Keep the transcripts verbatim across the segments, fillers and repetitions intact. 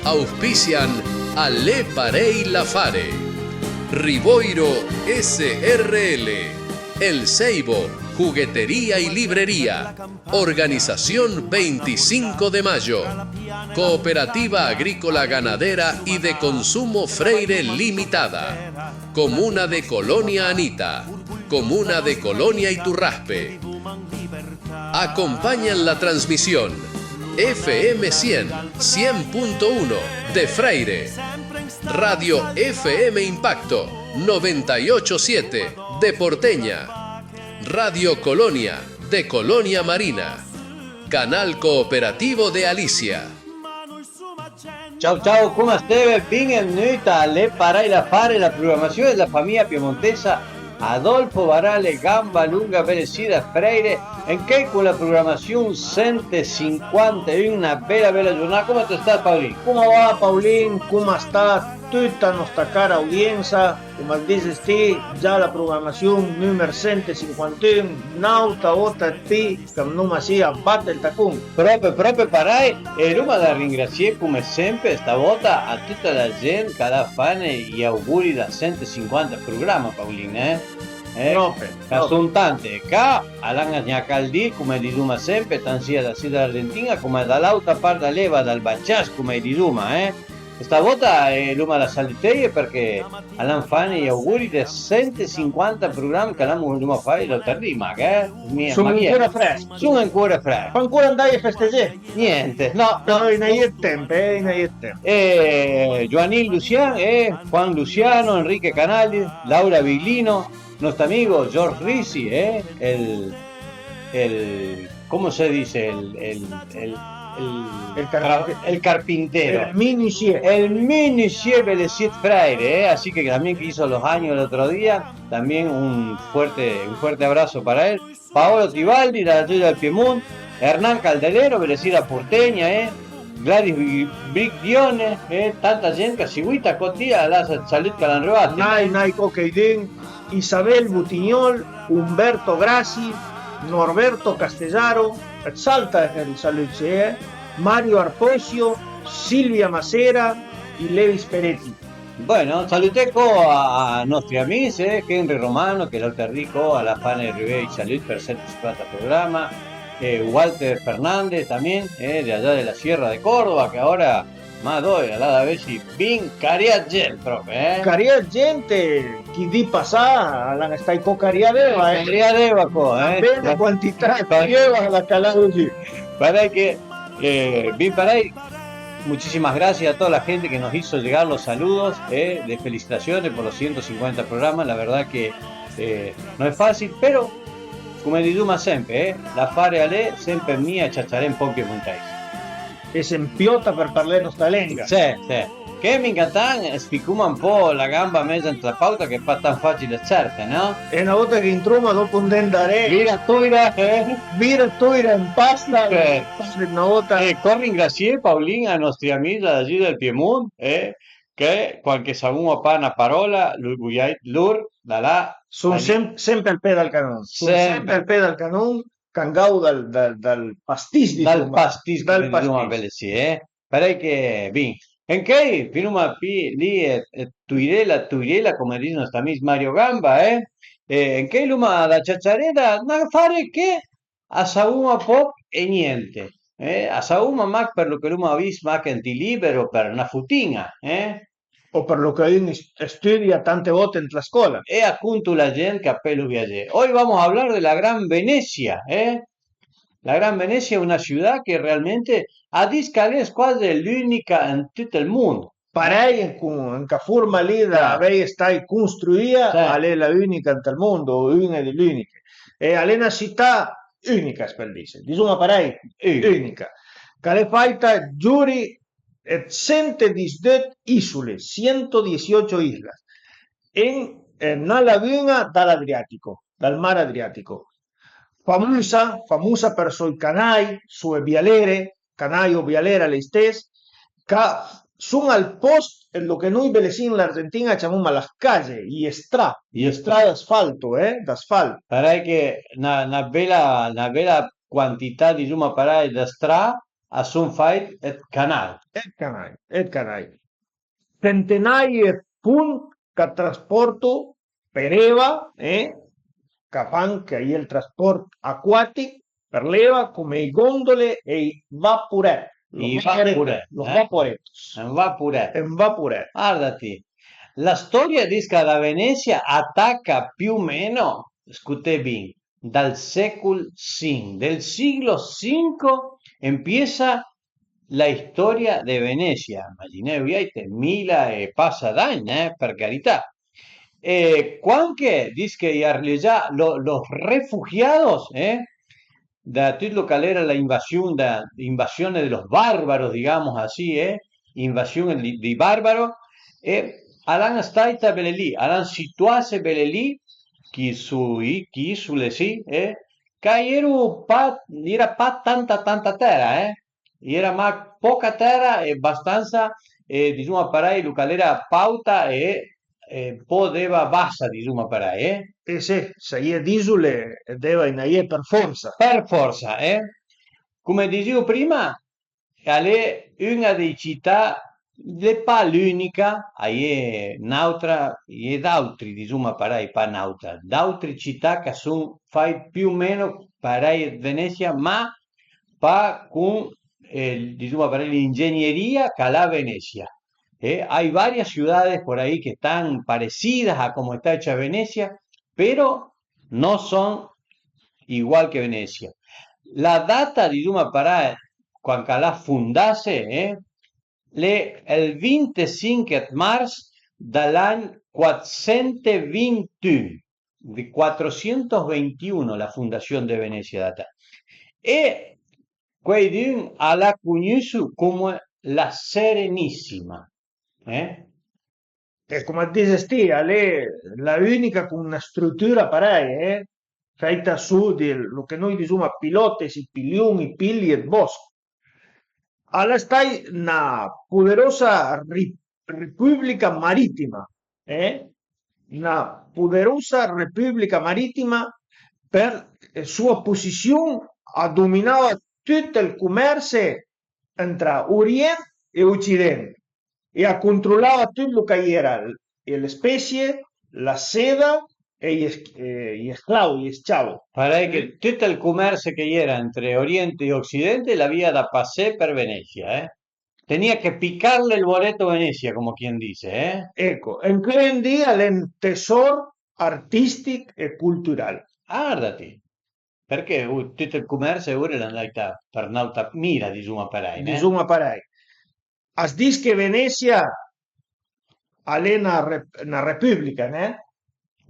Auspician Alé Parei Lafare, Rivoiro S R L, El Seibo, juguetería y librería, Organización veinticinco de Mayo, Cooperativa Agrícola Ganadera y de Consumo Freire Limitada, Comuna de Colonia Anita, Comuna de Colonia Iturraspe. Acompañan la transmisión F M cien, cien punto uno de Freire, Radio F M Impacto noventa y ocho siete de Porteña, Radio Colonia de Colonia Marina, Canal Cooperativo de Alicia. Ciao, ciao, coma steve? Benvegnùit a L'é parèj l'afare, la programassion dla famija piemontesa. Adolfo Barale, Gamba Lunga, belessì da Freire, ancheuj con la programassion sent e sinquanteun, na bela, bela giornà. Coma të stas, Paolin? Coma va, Paolin? Coma sta tuta nosta cara audiensa? Coma dises ti, già la programassion numer sent e sinquanteun, n'àutra vòta dë pì che andoma sì a bate ël tacon. Pròpe, pròpe parèj, e l'oma da ringrasié, coma sempe, sta vòta a tuta la gent ch'a l'ha fane j'auguri dal sent e sinquanta programa, Paolin, eh? Eh? Pròpe, ch'a son tante, ca a l'han gnacà ël dì, coma i disoma sempe, tant sia da sì da l'Argentin-a, coma da l'àutra part da l'eva, dal bacias, coma i disoma, eh? Sta vòta, eh, l'oma da saluteje përchè a l'han fane j'auguri dë sent e sinquanta program ch'a l'oma fà l'àuter dì, mach, eh? Son ancora frèsch. Son ancora frèsch. Fa ancora andaje a festegé? Niente, no, no. Però a-i n'a-i é dë temp, eh, a-i n'a-i é dë temp. E Giovannil Lucian, e Juan Luciano, Enrique Canali, Laura Viglino, nostro amigo George Risi, eh? El, el, ¿cómo se dice? El, el, el, el, el car-, el carpintero. El menuisier. El menuisier belessì ëd Freire, eh? Así que también que hizo los años el otro día, también un fuerte, un fuerte abrazo para él. Paolo Tibaldi, da la Giulia del Piemont, Hernán Caldelero, belessì da Portegna, eh? Gladys Bri-, Briglione, eh? Tanta gent ch'a seguita, co ti, a lassa ël salut ch'a l'han rivà. N'ai, n'ai co cheidun, Isabel Butignol, Umberto Grassi, Norberto Castesaro, ëd Salta, ël salut, sì, eh? Mario Arposio, Silvia Masera, i Levis Peretti. Bueno, saluté co a, a nostri amis, eh, Henry Romano, che l'àuter dì co a l'ha fane rivé ij salut për sent e sinquanta programa, e Walter Fernández también, eh, de allá de la Sierra de Córdoba, che ora, ma dove, a l'ha da vëssi bin carià ëd gent pròpe, eh? Carià ëd gent, chi di passà a l'han stait co carià d'eva, eh? Carià d'eva co, eh? Bela quantità, carià d'eva a l'ha calà così. Guarda che Eh, bin parèj, muchísimas gracias a toda la gente que nos hizo llegar los saludos, eh, de felicitaciones por los ciento cincuenta programas. La verdad que, eh, no es fácil, pero, coma disoma sempe, eh, l'afare a l'é, sempe mi a ciaciaré un pò piemontèis. E s'empiota për parlé nosta lenga. Sì, sì. Che minga tant, spicoma un pò la gamba meza ant la pauta, che l'é pa tant fàcil ëd certe, no? E na vòta che introma, dòp andé andaré. Vira tóira, eh? Vira tóira an pasta, eh, na vòta. E co ringrasié, Paolin, a nostri amis da la Giulia del Piemont, eh, che quand ch'a savoma pa na paròla, lu, lur, da là, son sem-, sempe al pé dal canon. Son sempe al pé dal canon. Ch'a gauden dal, dal, dal pastìs, dal disoma. Pastìs, dal pastìs, come disoma belessì, eh? Parèj che, bin, ancheuj finoma pì lì, eh, eh, tóirela, tóirela, come a dis nòst amis Mario Gamba, eh? E ancheuj l'oma da ciaciaré da n'afare che a savoma pòch e niente, eh? A savoma mach për lo che l'oma vist mach ant ij liber o për na fotin-a, eh? O për lo che un s-, studia tante vòte ant la scòla. E a conto la gent ch'a peulo viagié. Hoy vamos a hablar de la Gran Venecia, eh? La Gran Venecia è una ciudad che realmente a dis ch'a l'é squase l'ùnica an tut ël mond. Parèj, con, an ch'a forma lì da avèj stait construìa, sì, a l'é la ùnica ant ël mond, o una di le ùniche. E a l'é na cità ùnica, as peuls dise. Disoma parèj, ùnica. Ùnica. Ch'a l'é fàita giura ëd sent e disdeuch isole, ciento dieciocho islas, en, eh, na laguna dal Adriatico, dal mar Adriatico. Famosa, famosa për soi canaj, soe bialere, canaj o bialera l'é istess, ch'a son al pòst ëd lo che noi belessì an Argentin-a ciamoma las calle, j'stra, j'stra d'asfalto, eh, d'asfalt. Parèj che na, na bela, na bela quantità, disoma parèj, dë stra, a sun fàit ëd canal. Ëd canai, ëd canai. Centenaie ëd pont ch'a trasporto për eva, eh, ch'a fan ch'a ie ël trasport acuàtich për l'eva, come i gondole e i vaporèt. I vaporèt, los eh? Vaporetos. Un vaporèt. Un vaporèt. Guarda ti, la storia a dis ch'a da Venesia a taca più o meno, scuté bin, dal secul sinch, del siglo cinco empieza la historia de Venesia, imagineu viaite, mila e passa d'agn, eh, për carità. E cuand che dis che i arlegià lo, los refugiados, eh, da tüt lo ch'al era la invasiun da, invasione de los bárbaros, digamos así, eh, invasione di, di bárbaro, e a l'han stàita bele lì, a l'han situase bele lì, chi su-, chi isule sì, eh, ch'a ieru pa, i era pa tanta tanta tèra, eh. I era mach poca tèra e bastansa, eh, dizuma parei, lu ch'al era pauta e, e un po d'eva bassa, dizuma parei, eh. Eh sì, s'a ie d'isule, d'eva a-i n'a ie për fòrsa. Për fòrsa, eh. Come dizìu prima, a l'é un-a dei cità, l'é pa l'ùnica, a-i é n'àutra, a-i é d'àutri, dizuma parei, pa n'àutra, d'àutri cità ch'a sun fàit più o meno parei ëd Venesia, ma pa con, eh, dizuma parei, l'ingegneria ch'a l'ha Venesia. Eh, hay varias ciudades por ahí que están parecidas a como está hecha Venecia, pero no son igual que Venecia. La data, dizuma parei, cuand ch'a l'ha fundase, eh, l'é ël vintesinch ëd mars da l'agn quatsent e vintun, di quattrocento veintiuno la fundación de Venecia data. E quaidun a l'ha cugnusu come la Serenissima, eh? E come a dises ti, a l'é la ùnica con na strütüra parei, eh? Fèita su di lo che noi dizuma pilotes, i pilion, i pili ëd bòsch. A l'é stàit na poderosa ri-, repùblica marittima, eh? Na poderosa repùblica marittima për, eh, soa posisiun, a dominava tüt ël commerse ëntra Orient e Occident e a controllava tüt lo ch'a-i era, e le spezie, la seda e i es-, e i sclau, i sclau. Parei che tüt ël commerse ch'a-i era entre Oriente e Occidente l'avìa da passé për Venesia, eh? Tenía que picarle el boleto a Venesia, como quien dice, eh? Eco, e ancué un di a l'é un tesor artistich e cultural. Guardati, përchè, uh, tüt ël commerse ora l'é andàit për n'àuta mira, dizuma parei, né? Dizuma parei. As dis che Venesia a l'é na rep-, na repùblica, né?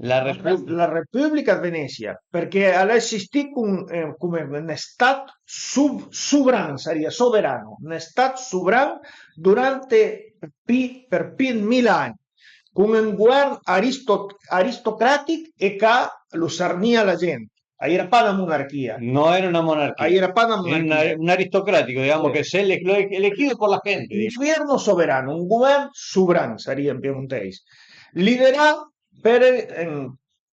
La Repub-, la Repùblica ëd Venesia, përchè a l'ha esistì con, eh, come un stat sov-, sovran, sarìa soverano, un stat sovran durante pi, për pi ëd mila agn, con un govern aristo-, aristocràtich e ch'a lo sarnìa la gent. A-i era pa na monarchia. No era una monarchia. A-i era pa na monarchia. Un, un aristocratico, digamos, che se ele-, lo elegido por la gente, un digamos. Gobierno sovrano, un govern sovran, sarìa an piemontèis. Liderà për, ehm,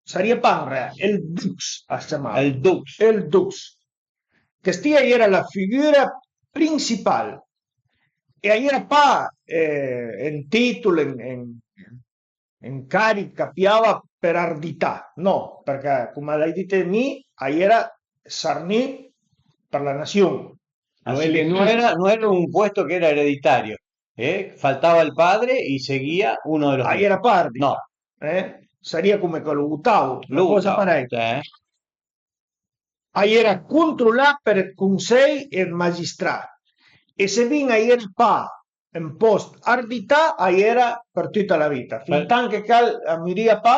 sarìa pa un re, ël dux as ciamava. Ël dux. Ël dux. Chëstì a-i era la figura principal. E a-i era pa, eh, un titol, un, un, un carich ch'a piava për ardità, no, përchè, come l'hai dite mi, a-i era sarnì për la nasion. Así que no era, no era un puesto que era hereditario, ¿eh? Faltaba el padre y seguía uno de los hijos. A-i era pa ardità, no. Eh? Sarìa come che lo votavo, na còsa parei. Eh. A-i era controllà për ëd consei e ëd magistrà, e se bin a-i era pa un pòst ardità, a-i era për tüta la vita, fin tant che ch'al a murìa pa,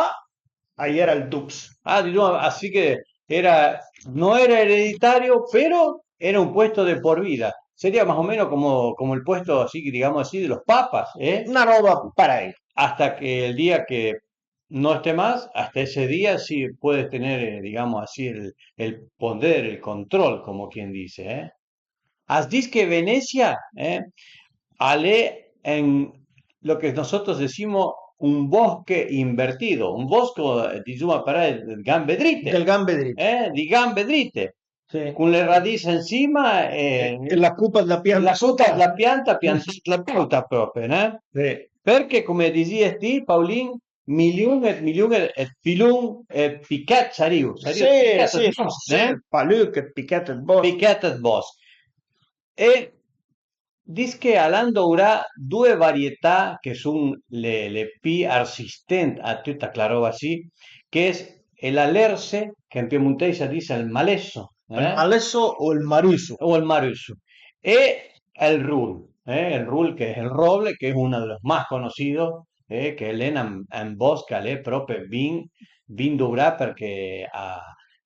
a-i era ël dux. Ah, digamos, así que era, no era hereditario, pero era un puesto de por vida. Sería más o menos como, como el puesto así, digamos así, de los papas, ¿eh? Na ròba parei. Hasta que el día que no esté más, hasta ese día sí puedes tener, eh, digamos así, el, el poder, el control, como quien dice, ¿eh? As dis que Venesia, eh, a l'é en lo que nosotros decimos un bosque invertido, un bosco, eh, dizuma parei, ëd gambe drite. Dël gambe drite. Eh, di gambe drite. sì, cun le radis ën sima e, e la cupa dë la pianta, la cupa dë la pianta piantà ën la pauta propi, ne? Sì. Përchè, cume dizìe ti, Paulin, miliun e miliun dë filun e pichèt, sarìu, sarìu, sì, pichèt, sì, dë bòsch, sì, ne? Paluch, pichèt dë bòsch. Pichèt dë bòsch. E dis che a l'han dovrà due varietà che sun le, le pì arsistent a tüta chela roba sì, che è l'alerce, che ën piemunteis a dis ël malesso, eh? Ël malesso o ël marusso? O ël marusso. E ël rul, eh? Ël rul che è ël roble, che è uno dë los más conocidos, eh? Che l'è un, un bòsch ch'al è propi bin, bin dovrà përchè a,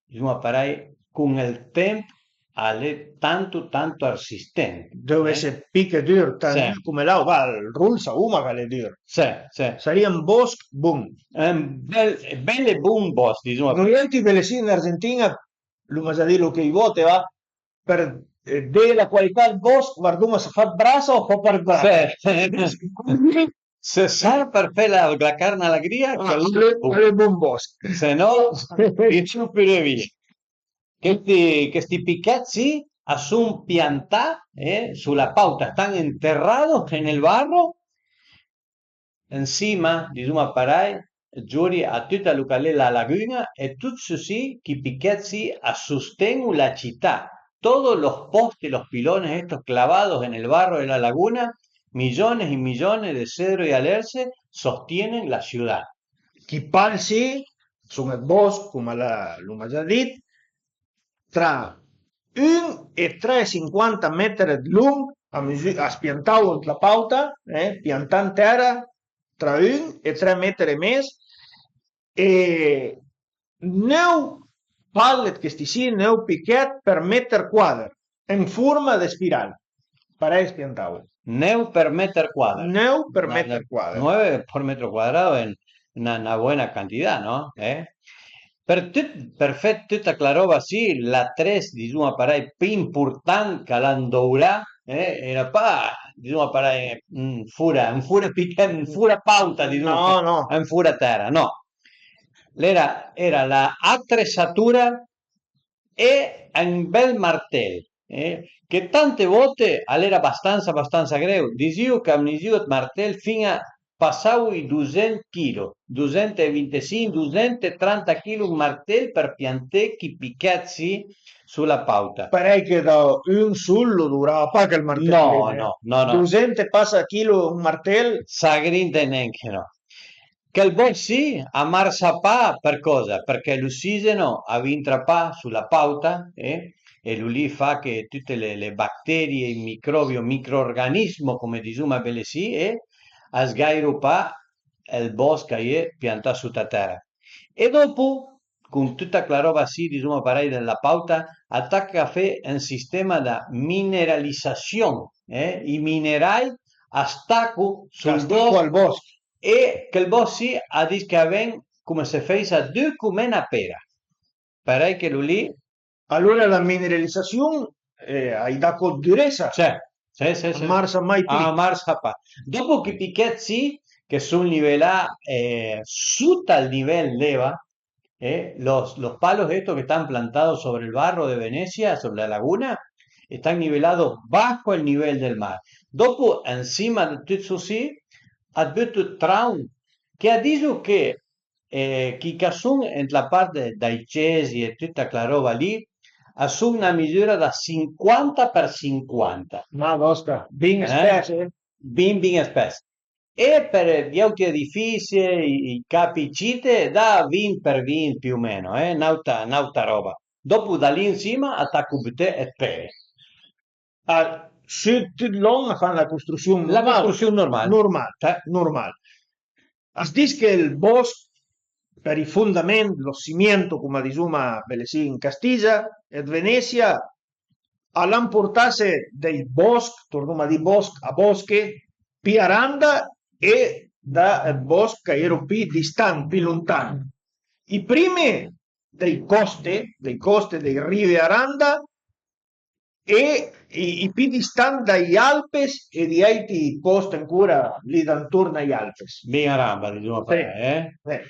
dizuma parei, cun ël temp al e tantu, tantu arsistent. Deu esse pì che dur, tant cume l'aut, va, ël rul savuma ch'al e dur. Sì, sì. Sarìa un bòsch bun. Un bel, bel e bun bòsch, dizuma. Noi auti belessì ën Argentin-a, l'uma già dilo chei vote, va, për, eh, de la qualità dël bòsch, varduma s'a fa brasa o a fa për brasa. Sì. Se serv për fé la, la carn a la grija, ah, chel al e, al e bun bòsch. Se no, i ciù püre via. Chesti, chesti pichèt sì a sun piantà, eh, su la pauta, a stan enterrados en el barro, ën sima, dizuma parei, giuri a tüta lu ch'al e la laguna e tut su sì, chi pichèt sì a sosten-u la cità. Todos los postes, los pilones estos clavados en el barro de la laguna, millones y millones de cedro y alerce sostienen la ciudad. Chi pal sì a sun dë bòsch, coma l'uma già dit, tra un e tre e sinquanta meter dë lunch, a misü-, a spiantavo ant la pauta, eh, piantà an tèra tra un e tre meter e mes, e növ pal dë chesti sì, növ pichèt për meter quader, en forma dë spiral, parei spiantavo. Növ për meter quader. Növ për meter quader. Nueve por metro cuadrado è una, una buena cantità, no? Eh? Për tüt, për fé tüta chela roba sì, l'atress, dizuma parei, pì important ch'a l'han dovrà, eh, era pa, dizuma parei, un fura, un fura pichet, un fura pauta, dizuma, no, no, un fura tèra, no. L'era, era la atresatura e un bel martel, eh, che tante volte al era bastansa, bastansa greu. Dizìu ch'a vnisìu dë martel fin-a pasavo i dusent chilo, dusent e vintesinch, dusent e tranta chilo ën martel për pianté chi pichèt sì su la pauta. Parei che da un sul lo duvrava pa chel martel. No, no, no, no. Dusent e pasa chilo ën martel? Sagrìa nen che no. Chel bòsch sì a marsa pa për coza? Përchè l'ossigeno a v'intra pa su la pauta, eh? E lu lì fa che tüte le, le bacterie, i microbi o microorganismo, come dizuma bele sì, e a sgairu pa ël bòsch ch'a-i é piantà sota tèra. E dopu, cun tüta chela roba sì, dizuma parei, dë la pauta, a taca a fé un sistema dë mineralisasiun, eh? I minerai a stacu sul bòsch, e chel bòsch sì a dis ch'a ven come se feissa dür come na pera. Parei che lu lì. Alura la mineralisasiun, eh, a-i dà co dë düressa. Sì, sì, sì, sì. A marsa mai pì. A marsa pa. Dopu chi pichèt sì che sun nivelà, eh, sota ël nivel d'eva, eh, los, los palos estos que están plantados sobre el barro de Venecia, sobre la laguna, están nivelados bajo el nivel del mar. Dopu, ën sima dë tüt su sì, a të bütu dë traun che a dizu che, eh, chi ch'a sun ant la part dai cesi e tüta chela roba lì, a sun na mizüra da sinquanta për sinquanta. Ma vòsta, bin, eh? Spès, eh? Bin, bin spès. E për i àutri edifisi, i, i capi cite, da vint për vint più o meno, eh? N'àuta, n'àuta roba. Dopu da lì ën sima a tacu a buté dë pere. Ah, sü tüt lon a fan la costrusiun normal. La costrusiun normal. Normal, eh, normal. A s'dis che ël bòsch, për i fondament, lo cimiento, coma dizuma bele sì ën Castizia, e dë Venesia, a l'han portasse dai bòsch, tornuma a dì bòsch, a bosche, pì aranda e da dë bòsch ch'a j'ero pì distant, pì lontan. I prime dai coste, dai coste, dai rive aranda, e i, i pì distant dai Alpes e di àiti post ancora lì d'anturn ai Alpes. Bin aramba, dizuma parei, eh? Eh.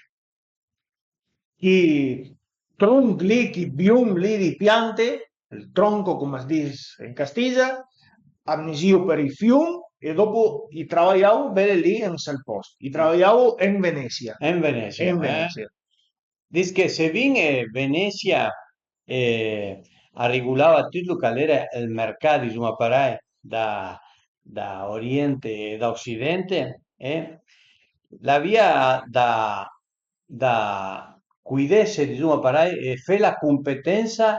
Chi tronch lì, chi biom lì di piante, ël tronco, cum as dis an castisa, a mnisìu për ij fium e dopu ij travajavo bele lì an sël post, ij travajavo an Venesia. En Venesia, En eh? Venesia. Dis che se vin, eh, Venesia, eh, a rigulava tüt lu ch'al era ël mercà, dizuma parei, da, da Oriente e da Occidente, eh, l'avìa da, da cuidesse, dizuma parei, e fe la cumpetensa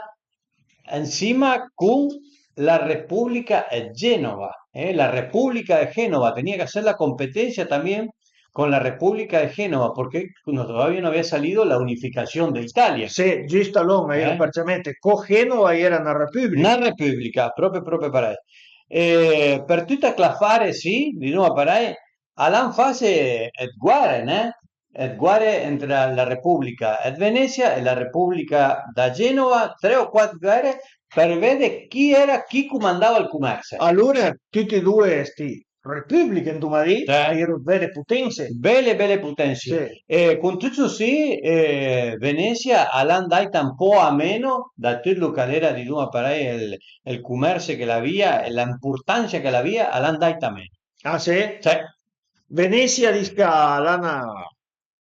ënsima cun la Repubblica dë Genova, eh, la Repubblica de Génova tenía que hacer la competencia también con la República de Génova, porque no, todavía no había salido la unificación de Italia. Sì, giüst a lon, a era Eh? Parciamenti, co Genova a era na repubblica. Na repubblica, propi, propi parei. E për tüta ch'l'afare, sì, dizuma parei, a l'han fase dë guere, ne? Dë guere entre la, la Repubblica dë Venesia e la Repubblica da Genova, tre o quat guere për vede chi era chi cumandava ël cumerse. Alura tüti e due sti repubbliche, anduma dì, Sì. A era dë vere potense. Bele, bele potense. Sì. E cun tüt sì, eh, Venesia a l'ha andàita un po' a meno da tüt lu ch'al era, dizuma parei, ël, ël cumerse che l'avìa e l'impurtansa che l'avìa, a l'ha andàita a meno. Ah, sì? Sì. Venesia a dis ch'a l'ha na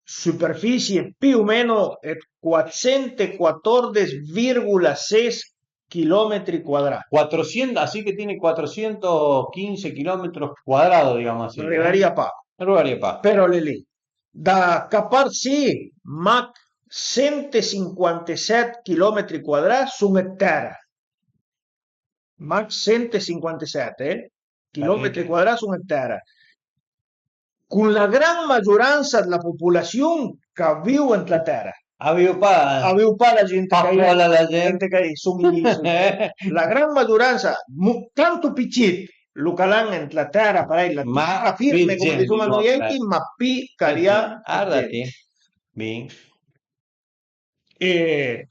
superficie più o meno dë quatsentoquatordes virgola ses chilometri quadrati. Cuatrocientos, así que tiene cuatrocientos quince kilómetros cuadrados, digamos así, eh. Arrivarìa pa. Arrivarìa pa. Però l'è lì. Da ch'a part sì, mach sentosinquantaset chilometri quadrati sun dë tera. Mach sentosinquantaset, eh, chilometri quadrati sun dë tera. Cun la gran magiuransa dë la populasiun ch'a viv ant la tera. A viv pa, A viv pa la gent pa ch'a fola la gent. Ch'a sun lì. La gran magiuransa, mu-, tantu pi cit, lu ch'a l'han ant la tera, parei la Ma tera firme, pi come gent, dizuma no, noi, eh. ma pi ch'a l'ha. Ardati. Bin. E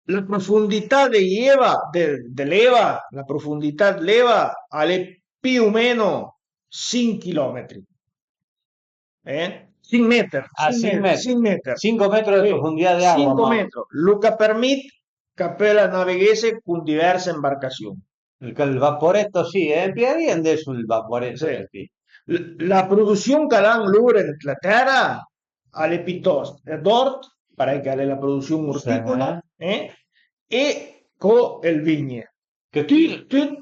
la profundità de l'eva, de, de l'eva, la profundità dë l'eva a l'è più o meno sinch chilometri. Eh? Sinch meter. Ah, sinch sinch me-, meter. sinch meter. Cinco metros de Sì, profundidad de agua, sinch ma- metri. Lu ch'a përmit ch'a pöla naveghesse cun diverse imbarcasiun. Ël, ël vaporetto, sì, eh, piaria andé sul vaporetto, Sì. Sì. L-, la produsiun ch'a l'han lur ant la tera a l'è pitost d'ort, parei ch'a l'è la produsiun orticola, eh, e co ël vigne. Che Tüt, tüt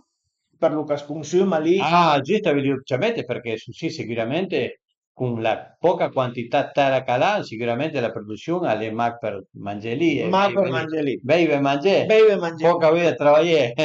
për lu ch'as cunsuma lì. Ah, giusto, avevi dito, ciamete, perché su sì, sicuramente con la poca quantità dë tera ch'a l'han, sicuramente la produsiun a l'è mach për mangé lì, eh, Mach për beive, mangé lì. Beive e mangé. Beive e mangé. Poca vöia dë travajé.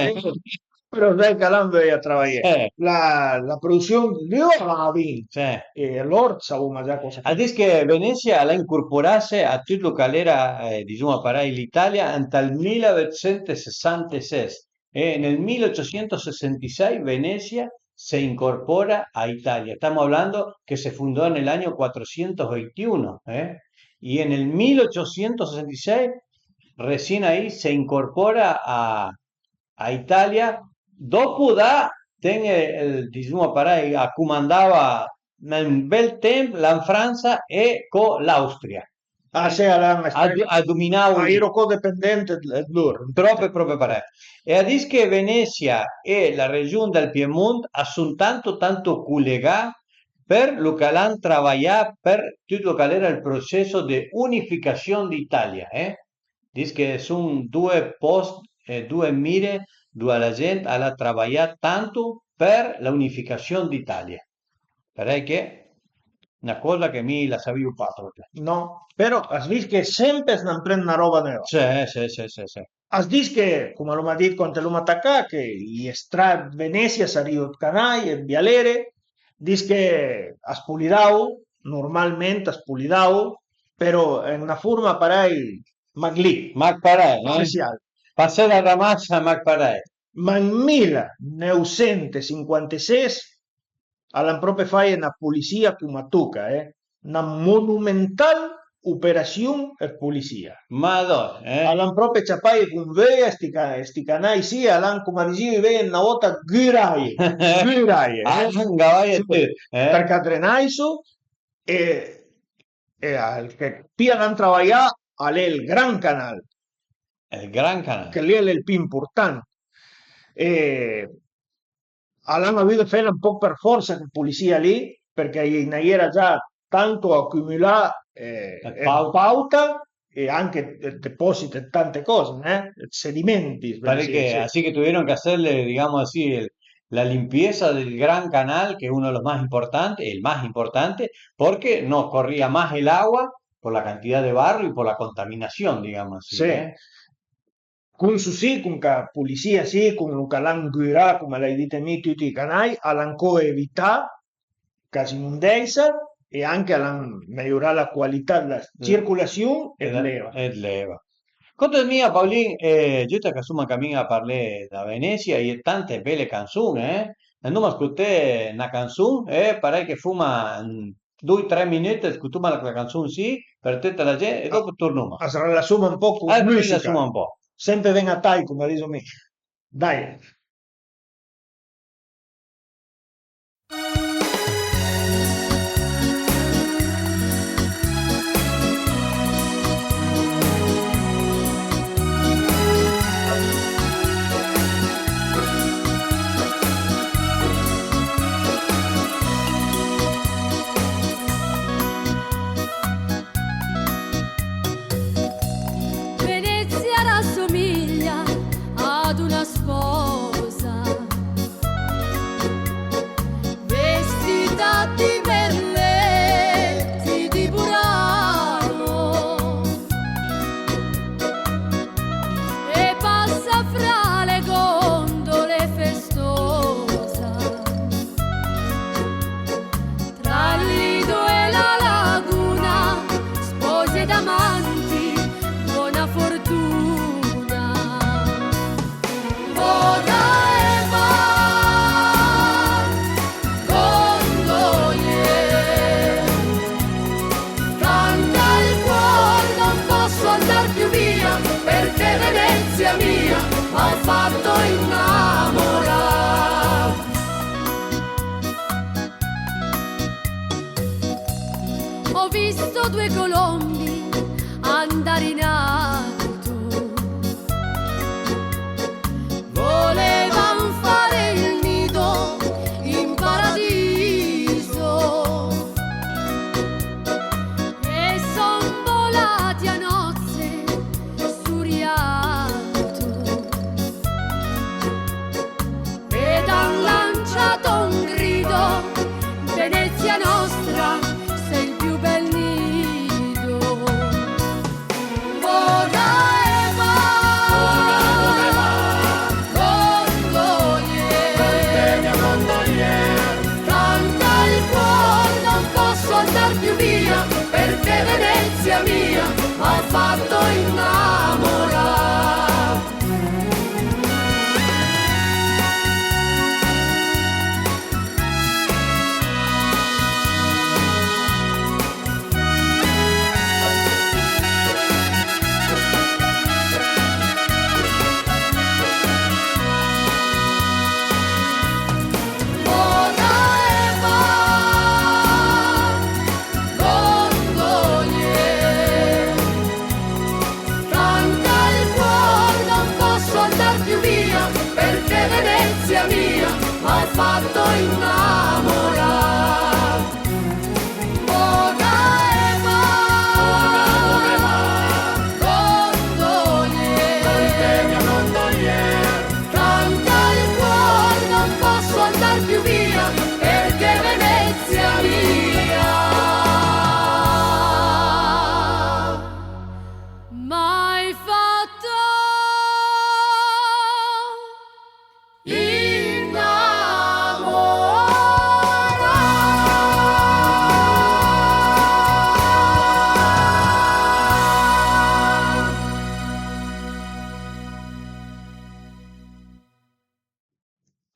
Però sai ch'a l'han vöia dë travajé. Eh. La, la produsiun d'eva a va a vin. Sì. E l'ort savuma già cosa. A dis che Venesia a l'ha incorporasse a tüt lu ch'a l'era, eh, dizuma parei, l'Italia ant ël mila vëtsento sessanta e ses, e nel mila ottocento sessantasei Venesia se incorpora a Italia. Estamos hablando que se fundó en el año cuatrocientos veintiuno, eh? Y en el mil ochocientos sesenta y seis recién ahí se incorpora a, a Italia, dopu da ten ël, dizuma parei, a cumandava un bel temp la Fransa e co l'Austria. Ah, sì, a l'han A, a dominavo a lì. Ero codependente dë lur. Propi, propi parei. E a dis che Venesia e la regiun dël Piemont a sun tanto, tanto culegà për lu ch'a l'han travajà për tüt lu ch'a l'era ël processo de unificazion d'Italia, eh? Dis che sun due post, eh, due mire, dua la gent a l'ha travajà tanto për la unificazion d'Italia. Parei che na coza che mi la savìu pa propi. No, però as vist che sempe as n'amprend na roba növa. Sì, sì, sì, sì, sì. As dis che, cum l'oma dit quand l'oma tacà, che i strad Venesia a sarìo dë canai e dë vialere, dis che as pulidavo, normalment as pulidavo, però an na furma parei, mach lì. Mach parei, eh? Special. Passé la ramassa, mach parei. Ma an mila neuvsento sinquantases a l'han propi faje na pulisìa cum a toca, eh? Na monumental operasiun dë pulisìa. Madò, eh? A l'han propi ciapaje cun vöia sti ca-, sti canai sì, a l'han, cum a disìu i vej na vòta, guraje, guraje, Ah, eh? gavaje Sì, tüt, eh? Përchè a drenaiso e, e al, che pi a l'han travajà a l'é ël Gran Canal. ël Gran Canal. Chel li al e ël pì ëmpurtant. E a l'han avù da fela un poch për forsa chel pulisìa lì, përchè a i n'a iera già tanto acümülà, eh, ëd pauta e anche ëd deposit ëd tante coze, eh, ëd sedimenti. Parché así que tuvieron que hacerle, digamos así, el- la limpieza del Gran Canal, que es uno de los más importantes, el más importante, porque no corría más el agua por la cantidad de barro y por la contaminación, digamos así, eh. Con su sì, con ca pulisìa sì, con lu ch'a l'han gürà, cume l'hai dite mi, tuti i canai, a l'han co evità ch'a s'inundèissa e anche a l'han meiurà la cualità d'la circulassion e d'eva. E d'eva. Conte mia, Paulin, eh, giusta ch'a soma an camin a parlé da Venesia, a ie tante bele canson, eh? Andoma scuté na canson, eh? Parèj che foma, mm, doi tre minüt, scutoma la canson sì, për tüta la gent e dopu turnoma. As rilasoma un poch con la müsica. Sempre ven a tai, cume diso mi. Dai. Venezia rassomiglia ad una sposa vestita di merletti di Burano e passa fra le gondole festosa. Tra il Lido e la laguna, spose ed amanti, buona fortuna. Boda e mar, gondolier, canta il cuor, non posso andar più via, perché Venezia mia m'ha fatto innamorar. Ho visto due colombi andare in alto, volevan fare il nido in paradiso e son volati a nozze su Rialto ed han lanciato un grido: Venezia nostra, sei il più bel nido. Boda e mar, gondolier, canta il cuor, non posso andar più via, perché Venezia mia m'ha fatto innamorar. Canta il cuor, non posso andar più via, perché Venezia mia m'ha fatto innamorar. Boda e mar, gondolier, canta il cuor, non posso andar più via, perché Venezia mia m'hai fatto innamorar.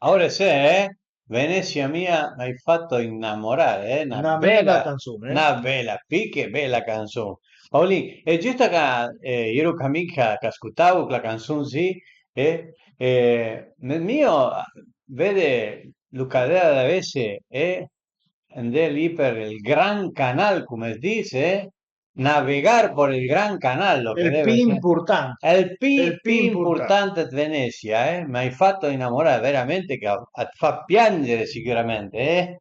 Ahora sì, eh? Venezia mia, m'hai fatto innamorare, eh? Na bela canzone, eh? Na bela, pì che bela canzon. Paolin, e giüst che, eh, i eru camin ch'a, ch'a scutavo chela canzon sì, e, e nel mio vede lu ch'a l'era da vesse, e andé lì për ël Gran Canal, cume as dis, e navegar por el Gran Canal, lo che ël deve pi ësé impurtant. Ël pi, ël pi pi impurtant. Impurtant ëd Venesia, eh? M'hai fato inamorare, veramente che a, a të fa piangere sicüramente, eh?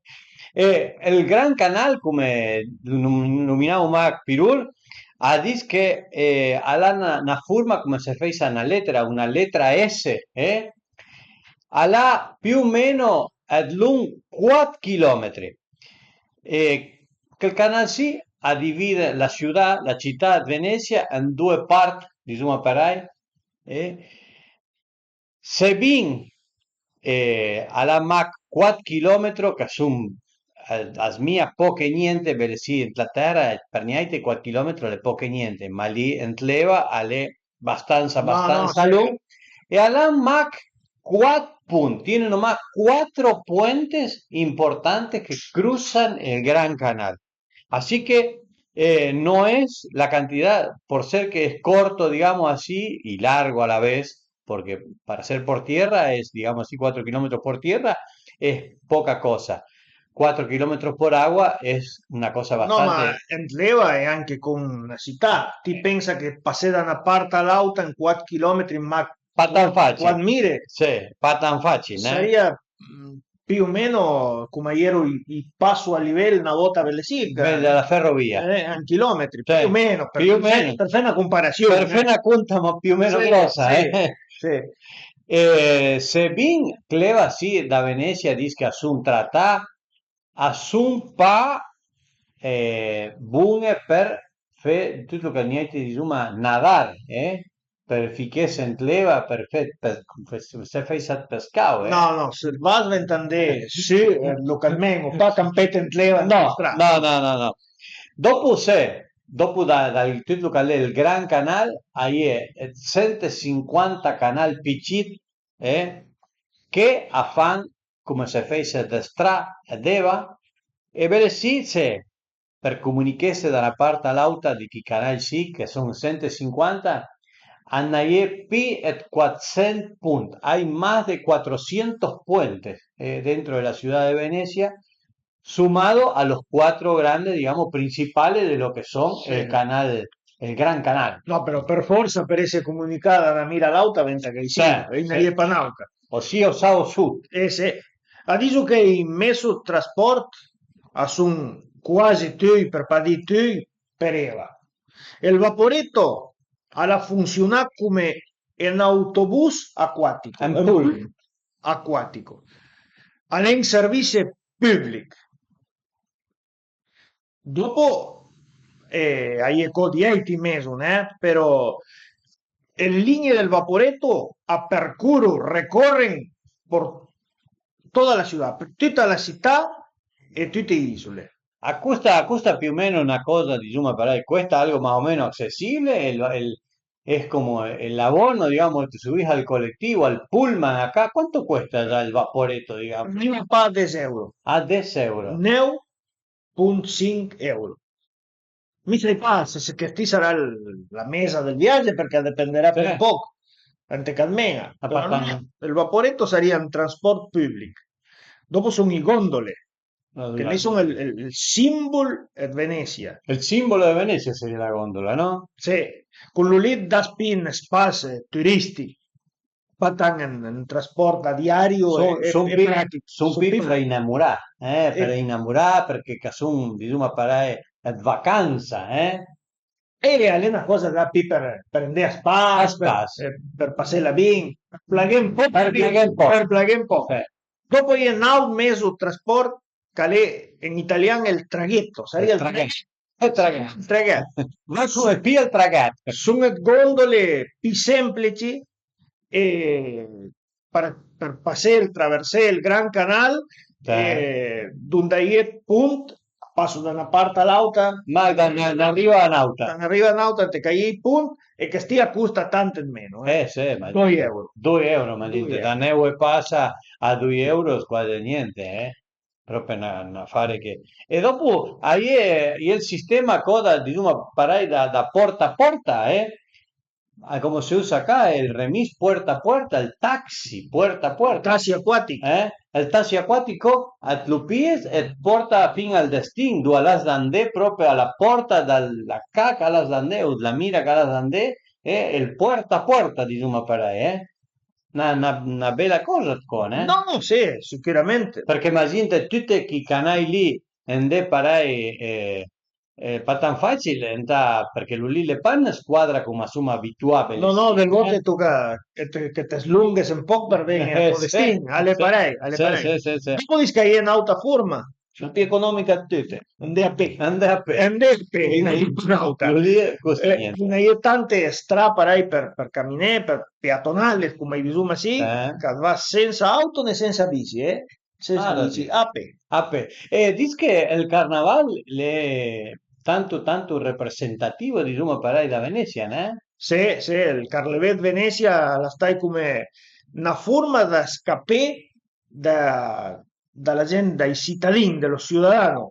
E ël Gran Canal, come lu num-, numinavu mach pi lur, a dis che, eh, al a na, na furma come se a fèissa na letera, una letra S, eh? Al a più o meno ëd lung quat chilometri. E chel canal sì a divide la ciudà, la cità ëd Venesia an due part, dizuma parei, e sebin, eh, al a mach quat chilometro, ch'a sun, a, a smija poch e niente, bele sì, ant la tera, për niente quat chilometro al e poch e niente, ma lì ant l'eva al e bastansa, no, no, bastansa sì, lung, e al a mach quat punt, tienen mach cuatro puentes importantes que cruzan el Gran Canal. Así que, eh, no es la cantidad, por ser que es corto, digamos así, y largo a la vez, porque para ser por tierra es, digamos así, cuatro kilómetros por tierra, es poca cosa. Cuatro kilómetros por agua es una cosa bastante. No, ma ant l'eva e anche con la cità. Ti pensa che pasé da na part a l'auta an cuat chilometri, ma Pa tan facil. Cuat mire? Sì, pa tan facil, eh? Sarìa, mm, più o meno come a j'ero i, i passo a livel na vòta, bele sì, che, beh, la ferrovia. Eh, an chilometri, sì, più o meno, për, più o meno, për fé na comparasiun, për fé, eh, na conta, ma più o meno, sì, grossa, sì, eh? Sì. E sebin ch'l'eva sì da Venesia a dis ch'a sun tratà, a sun pa, eh, bun-e për fé tut lo che niente dizuma nadar, eh? Për fichesse ant l'eva, për fé, për, se fèissa ëd pescà, eh? No, no, se vas venta andé sü, eh, localment, o pa campete ant l'eva. No, no, no, no, no. Dopu se, dopu da, da tut lo ch'al e ël Gran Canal, a-i é sent e sinquanta canal pi cit, eh, che a fan come se fèisse dë stra d'eva, e bele sì, se për comunichesse da na part a l'auta di chi canal sì, ch'a sun sent e sinquanta, a-i na-i é pi ëd cuatsent punt, hay más de cuatrocientos puentes, eh, dentro de la ciudad de Venecia, sumado a los cuatro grandes, digamos, principales de lo que son, sì, el canal, el Gran Canal. No, però për forsa, për esse comunicà da na mira a l'auta, venta ch'a-i sia, sì, a-i na-i é pa n'auta. O sì, o sa o sut. Eh, sì. A diso che i messo ëd trasport a son quasi tüi, për pa dì tüi, për eva. E ël vaporetto al a funsiunà come un autobus acuatico, un pullman acuatico. Al e un servisse publich. Dopo, eh, a-i é co di àutri mezz, eh, però le ligne del vaporetto a përcoro, recorren por tota la ciudà, tüta la cità e tüte le isole. A costa, a costa più o meno na cosa, dizuma parei, cuesta algo más o meno accessibile, el, el, es como el abono, digamos, te subís al colectivo, al pullman acá, ¿cuánto cuesta ya el vaporetto, digamos? Riva pa a des euro. A des euro. Neu punt sinch euro. Mi sai pa se, se chest-i sarà ël, la mesa del viage, përchè a dependerà, sì, pì un poch ant ch'a mena. Però ël vaporetto a sarìa un trasport publich. Dopo a son i gondole, che lì a son ël, ël, ël simbol ëd Venesia. Ël simbolo de Venesia a sarìa la gondola, no? Sì, con lo lì a das pì un spas turisti. Pa tant un, un trasport a diario. Son, e, son e pì, pràtich, son pì për inamurà, eh, për inamurà, përchè ch'a son, dizuma parei, ëd vacansa, eh. E al e na cosa da pì për, për andé a spas, a spas, për, për passela bin, për plaghé un poch, për plaghé un poch, për plaghé un poch. Sì. Dopo a-i é n'àutr mezo ëd trasport ch'al e, an italian, ël traghetto, sarìa ël traghetto. Ël traghetto. Ël traghetto. Ma a son pì ël traghetto. A son ëd gondole pì semplici e për, për passé, traversé ël Gran Canal, sì, eh, donde a-i é ëd pont, a passo da na part a l'àuta. Ma da na, na riva a n'àuta. Da na riva a n'àuta, ant ch'a-i é ij pont, e chest-i a costa tant ëd meno, eh. Eh, sì, ma doi euro. Doi euro, ma doi euro. Da neu e passa a doi euro, quasi niente, eh. Propi na, n'afare che, e dopo a-i é, a-i é ël sistema, coda, dizuma parei, da, da porta a porta, eh? Ah, come se usa acá, ël remis puerta a puerta, ël taxi puerta a puerta. Taxi acuàtich. Eh? Ël taxi acuàtich, a të lu pìe e a të porta fin al destin, ëndua l'has da andé, pròpi a la pòrta da la ca ch'a l'has da andé o d'la mira ch'a l'has da andé, e ël puerta a puerta, dizuma parei, eh? Na, na, na bela còsa, d'còne, eh? No, sì, sicürament. Përchè imagìnate tüte chi canai lì andé parei, eh, eh, pa tan fàcil, ëntà, përchè lu lì l'é pa na squadra coma suma abituà, no, no, del volte a toca che te, che te slonghes un poch për ven-e a to destin, a l'é parei, a l'é parei. Sì, sì, sì. Dopo dis ch'a-i é n'àuta forma, la pì economica dë tüte, andé a pé. Andé a pé. Andé a pé, a-i na-i é n'àuta. Lu lì a costa niente. A-i é tante stra parei për, për caminé, për peatonale, coma i dizuma sì, ch'a va sensa auto né sensa bici, eh? Se dici, a pé. A pé. E dis che ël carnaval l'é tantu, tantu representativo, dizuma parei, da Venesia, ne? Sì, sì, ël Carlevé dë Venesia a l'é stàit come na forma dë scapé da, da la gent, dai citadin, de los ciudadanos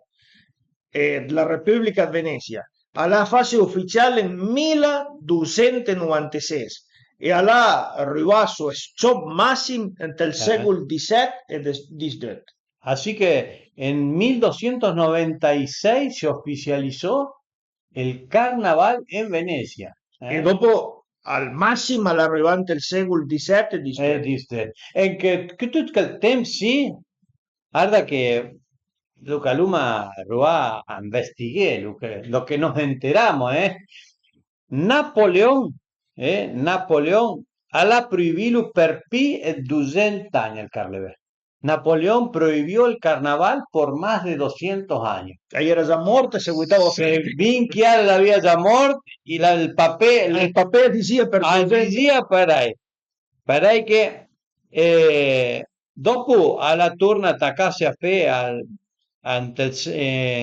e dla Repüblica dë Venesia. A l'ha fase uficial en mila dosent e novanteses e a l'ha rivà so ël s-ciòp massim ënt ël sécol disset e dis-, disdöt. Así que en mil doscientos noventa y seis se oficializó el carnaval en Venecia, eh. E dopo al massim a l'ha rivà ënt ël sécol disset e disdöt. Eh, disdöt. E che, che tüt chel temp sì, guarda che lu ca l'uma rivà a investighé, lu che, lo que nos enteramos, eh. Napoleón, eh, Napoleón a l'ha proibìlu për pì dë dosent ani ël carlevé. Napoleón prohibió el carnaval por más de doscientos años. A-i era za mòrt e seguitavo a fé. Se bin chiel a l'avìa za mòrt, ël papé, ël papé a dizìa për a dizìa parei. Parei che, eh, dopu a l'ha turna tacase a fé al, ant ël,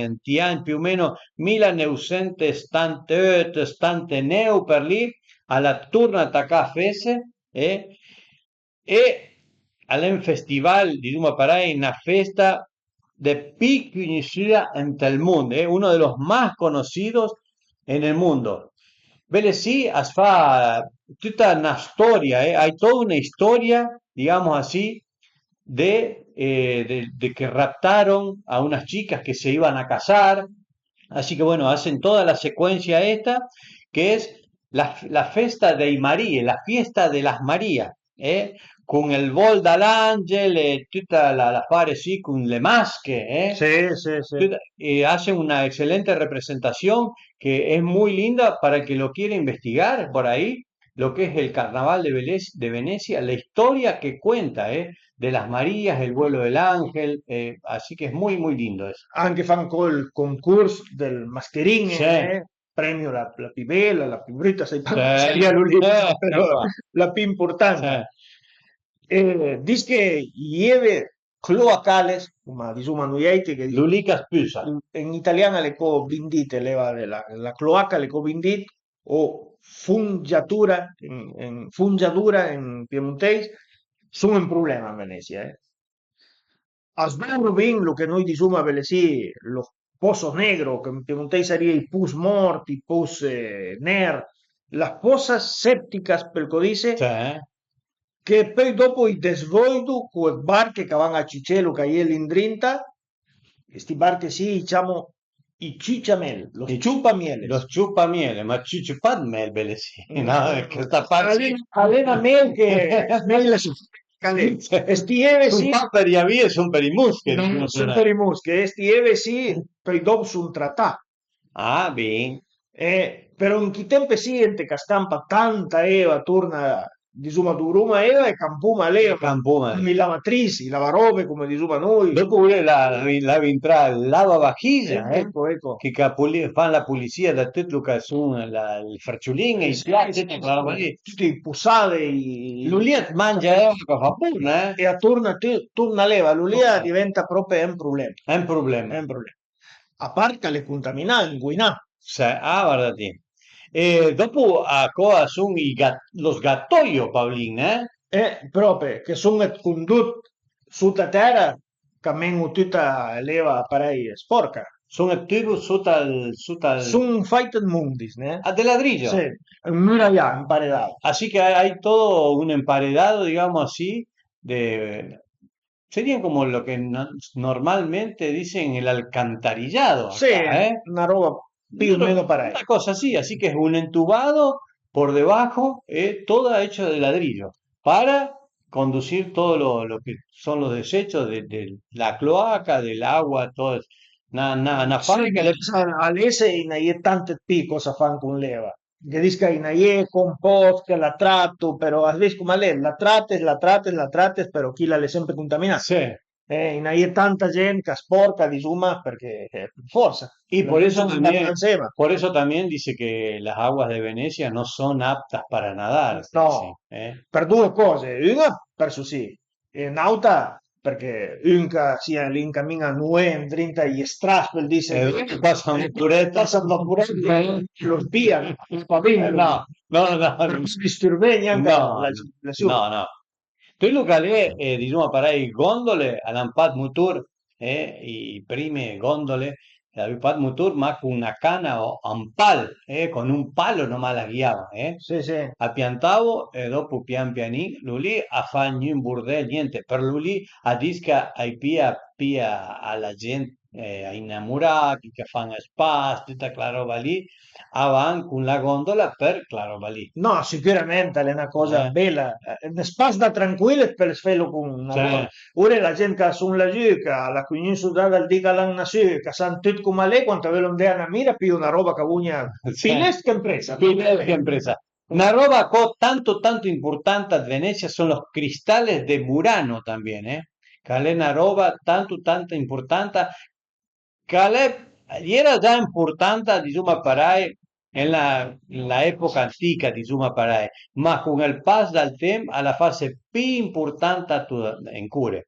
ant i ani più o meno mila neuvsent e stantëot, stantaneuv, për lì, a l'ha turna tacà a fese e, e a l'é un festival, dizuma parei, na festa de pì cugnussìa ënt ël mund, eh, uno de los más conocidos en el mundo. Bele sì, as fa tüta na storia, eh, hay toda una historia, digamos así, de, eh, de, de que raptaron a unas chicas que se iban a casar, así que bueno, hacen toda la secuencia esta, que es la, la festa dei Marie, la fiesta de las Marías, eh, con ël vol da l'àngel e tüta la, la fare sì con le masche, eh. Sì, sì, sì. Tüta, e hacen una excelente representación que es muy linda para el que lo quiere investigar por ahí, lo que es el carnaval de Veles-, de Venecia, la historia que cuenta, eh, de las Marías, el vuelo del ángel, eh, así que es muy, muy lindo eso. Anche fan col concurs dël mascherin, sì, eh. Premio la, la pì bela, la pì brüta, sai pa, eh, sarìa lu lì, eh, però la pì importanta. Eh. E dis che i eve cloacales, coma dizuma nuiàutri, che lu lì ch'a spüsa. En italian a l'é co bin dit, l'eva la, la cloaca a l'é co bin dit, o fungiatura, en, en fungiadura en piemunteis, son un problema en Venesia, eh. A sburu bin lu che noi dizuma bele sì, los pozos negros, che en piemunteis a sarìa i poss mòrt, i poss, eh, ner, las fosas sépticas, për co dise, sì, che peui dopo i desvòido co ëd barche ch'a van a ciucé lu ch'a-i é lì ëndrinta, e sti barche sì i ciamo i ciuciamel, los ciupamieles. Los ciupamieles, ma ciucio pa ëd mel, bele sì, no, che sta part sì. A l'é na mel che, mel, e sti eve sì. Son pa për i avije, son për i musche, no, son për i musche, e sti eve sì, peui dopo son tratà. Ah, bin. Eh, però an chi temp sì, ënt ch'a scampa tanta eva aturna, dizuma, dovruma eva e campuma l'eva. E campuma. Con i lavatrici, i lavarobe, come dizuma noi. Dopu völe la, la, la intrà al lavavachisa, eh? Eco, eco. Che, che puli-, fan la pulisìa da tüt lu ch'a son la, ël ferciulin, i piat, tüta quela roba lì. Tüte i pusade, i... Lu lì a t'mangia eva ch'a fa bun, eh? E aturna tü-, turna l'eva, lu lì a diventa pròpi un problema. È un problema. È un problema. A part ch'a l'é contaminà, inguinà. Se, ah, guarda ti. E dopu a co a son i gat-, los gatoio, Paolin, eh? Eh, pròpe, che son ëd condot sota tèra ch'a men-o tüta l'eva parei spòrca. Son dë tubo sota al, sota al... Son fàit dë mondis, né? Ah, de ladrillo. Sì, ëmurajà, emparedà. Así que hay, hay todo un emparedado, digamos así, de, serían como lo que no-, normalmente dicen el alcantarillado acá, ¿eh? Sì, na roba più o meno parèj. Una cosa así, así que es un entubado por debajo, eh, toda hecho de ladrillo, para conducir todo lo, lo que son los desechos de, de la cloaca, del agua, todo eso. Na, na, na fàbrica. Sì, de a l'esse a-i na je tante pi cosa fan con l'eva. Che dis ch'a-i na je compost, che la trato, però as vist com a l'é, la trates, la trates, la trates, però chila a l'é sempre contaminà. Sì. Eh, a-i na je tanta gent ch'a sporca, disoma, perché, eh, forsa. Y por eso también, por eso también dice que las aguas de Venecia no son aptas para nadar, no, dice, eh. Për doe cose, un-a për sussì, e n'àuta përchè un ch'a sia lì an camin a nué andrinta a je stras, völ dì, se passa un vaporet, passa un vaporet, lo spia, no, no, no, no, no, no, no, no. Tüt lo ch'a l'é, eh, disoma parèj, gondole, a l'han pa 'd motor, eh, i, i prime gondole, a l'avìo pa 'd motor, ma con na cana o un pal, eh, con un palo nomà la ghiava, eh. Sì, sì. A piantavo e dopo pian pianin, lo lì a fa gnun bordel, niente, për lo lì a dis ch'a-i pìa, pìa a la gent, eh, a inamorà, chi ch'a fan ël spas, tüta chela roba lì, a van con la gondola për chela roba lì. No, sicürament a l'é na coza bela. Eh, ën spas da tranquil pöle felo con na gondola. Ora la gent ch'a son lagiù, ch'a l'ha cugnuso già dal di ch'a l'han nassù, ch'a san tüt com a l'é, quand a völo andé a na mira, a pìo na roba ch'a vogna pi lest che ën pressa. Pi lest che ën pressa. Na roba co tanto tanto importanta ëd Venesia son los cristales de Murano también, eh? Ch'a l'é na roba tanto tanto importanta, ch'a l'é, a l'era già importanta, disoma parèj, en la, en la epoca antica, disoma parèj, ma con ël pas dal temp a l'ha fase pi importanta to-, ancora.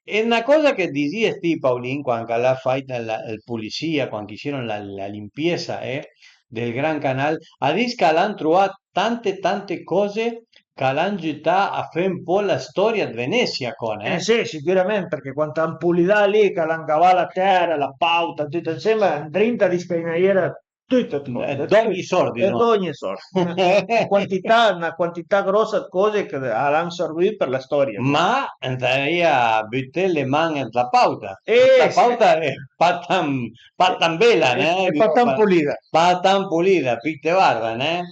E na coza che disìe ti, Paolin, quand ch'a l'ha fàit la, ël polisia, quand ch'a l'hicieron la, la limpiesa, eh, del Gran Canal, a dis ch'a l'han trovà tante tante coze ch'a l'han giütà a fé un po' la storia ëd Venesia, con, eh? Eh sì, sicürament, përchè quand a l'han polidà lì, ch'a l'han gavà la tèra, la pauta, tüt ansema, andrinta a dis ch'a-i na jera tüt ëd coze. Eh, d'ogni sort, eh, disoma. D'ogni sort. Na quantità, na quantità grossa ëd coze ch'a l'han servì për la storia. Ma antarìa buté le man ant la pauta. Eh, sì. La pauta a l'é pa tan, pa tan bela, eh, né? E pa tan polida. Pa tan polida, pì te varda, né?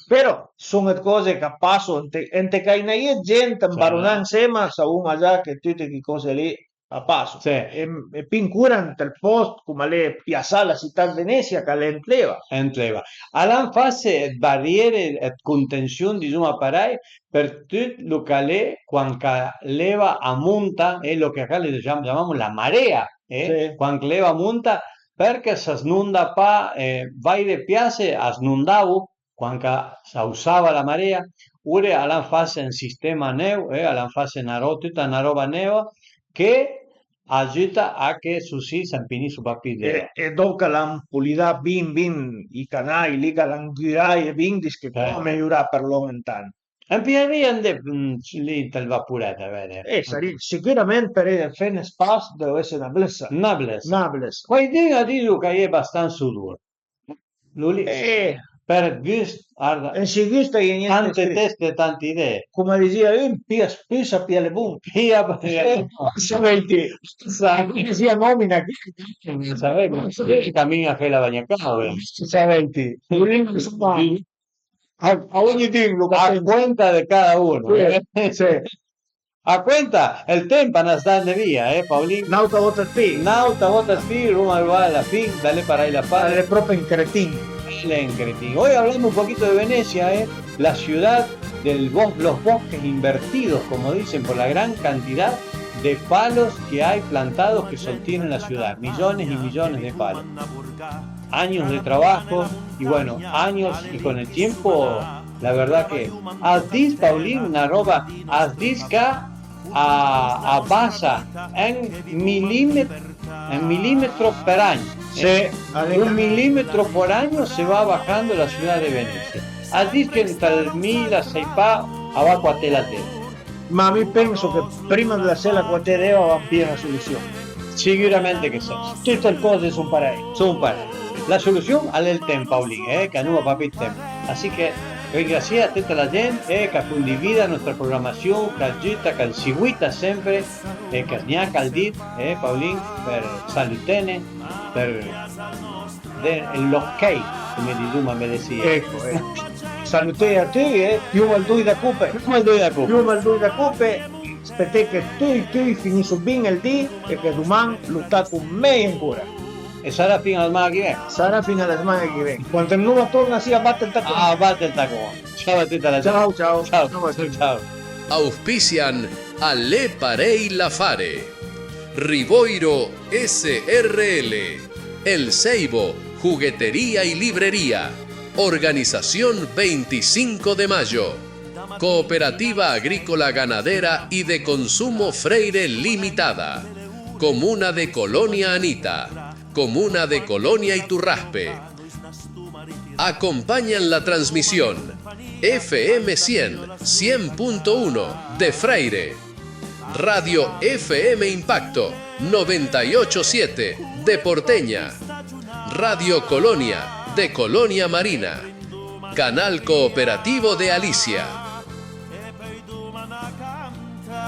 Però son ëd coze ch'a paso, ant, ant ch'a-i na je ëd gent ëmbaronà ansema, savoma già che tüte chi coze lì a paso. Sì. E, e pi ancora ant ël post com a l'é piasà la sità ëd Venesia, ch'a l'é ant l'eva. Ant l'eva. A l'han fase ëd bariere, ëd contension, disoma parèj, për tüt lo ch'a l'é quand ch'a l'eva a monta, e lo che acá le ciam-, ciamamo la marea, eh? Sì. Quand ch'a l'eva a monta, përchè s'a s'nonda pa, eh, vàire piase a s'nondavo, quand ch'a s'ausava la marea, ora a l'han fase un sistema neu, eh, a l'han fase na ro-, tüta na roba neva che a giüta a che sussì s'a impinisso pa pi d'eva. E, e dòp ch'a l'han polidà bin, bin i canai, lì ch'a l'han guraje bin, dis che qua a l'ha mejorà për lòn ant. A m'piasarìa andé, mm, lì ant ël vaporet a vëdde. Eh, sarìa, sicürament për fé ën spas a deu esse na blëssa. Na blëssa. Na blëssa. Quaidün a diso ch'a-i é bastansa odor. Lo lì, eh, për gust, varda, eh, sicürament a-i é niente tante scrit. Teste, tante idee. Com a disìa un, pì a spusa, pì a l'é bon. Pì a, eh, sa vëdde. Sa, disìa nòmina, sa vëdde. Camin-a a fé la bagnacave. Sa vëdde. Lo lì, insoma, a, a ognidün lo ch'a pensa. A cuenta de cada uno, eh. Sì, sì. A cuenta, ël temp a n'has dane via, eh, Paolin? N'àuta vòta ëd pì. N'àuta vòta ëd pì, l'oma arivà a la fin, da lé parèj la fase. A l'é pròpi un cretin. A l'é un cretin. Hoy hablamos un poquito de Venecia, eh, la ciudad de los bosques invertidos, como dicen, por la gran cantidad de palos que hay plantados que sostienen la ciudad, millones y millones de palos. Años de trabajo y, bueno, años y con el tiempo, la verdad que as dis, Paolin, na roba, as dis ch'a a, a basa un milímetro, un milímetro por año. Sí, un milímetro por año se va bajando la ciudad de Venecia. As dis che ant ël mila sai pa a va cuaté la tera. Ma mi penso che prima dë lassé la cuaté d'eva a van pijé na solusion. Sicürament che sì. Tute le còse a son parèje. Son parèje. La solussion a l'é ël temp, Paulin, eh, ch'a n'oma pa pì ëd temp. Asì che ringrasié a tëta la gent, eh, ch'a condivida la nòstra programassion, ch'a giuta, ch'a seguita sempre, e ch'a gnaca ël dit, eh, Paulin, për salutene, për dé l'ok, come disoma a Medesìa. Eco, eh. Saluté a tui, eh. Pioma ël doi da cope. Pioma ël doi da cope. Pioma ël doi da cope. Speté che tui, tui finisso bin ël di e che doman lo taco mej ancora. E sarà fin-a a la zman-a che ven. Sarà fin-a a la zman-a che ven. Quand andoma torna sì a bate ël tacon. A bate ël tacon. Ciao a tëta la gent. Ciao, ciao. Ciao, ciao, ciao. Auspician A l'é parèj l'afare. Rivoiro S R L, El Seibo, juguetería y librería. Organización veinticinco de Mayo. Cooperativa Agrícola Ganadera y de Consumo Freire Limitada. Comuna de Colonia Anita. Comuna de Colonia Iturraspe. Acompañan la transmisión F M cien, cien punto uno de Freire. Radio F M Impacto, noventa y ocho siete de Porteña. Radio Colonia, de Colonia Marina. Canal Cooperativo de Alicia. E peui doma a canta,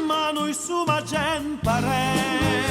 ma noi soma gent parèj.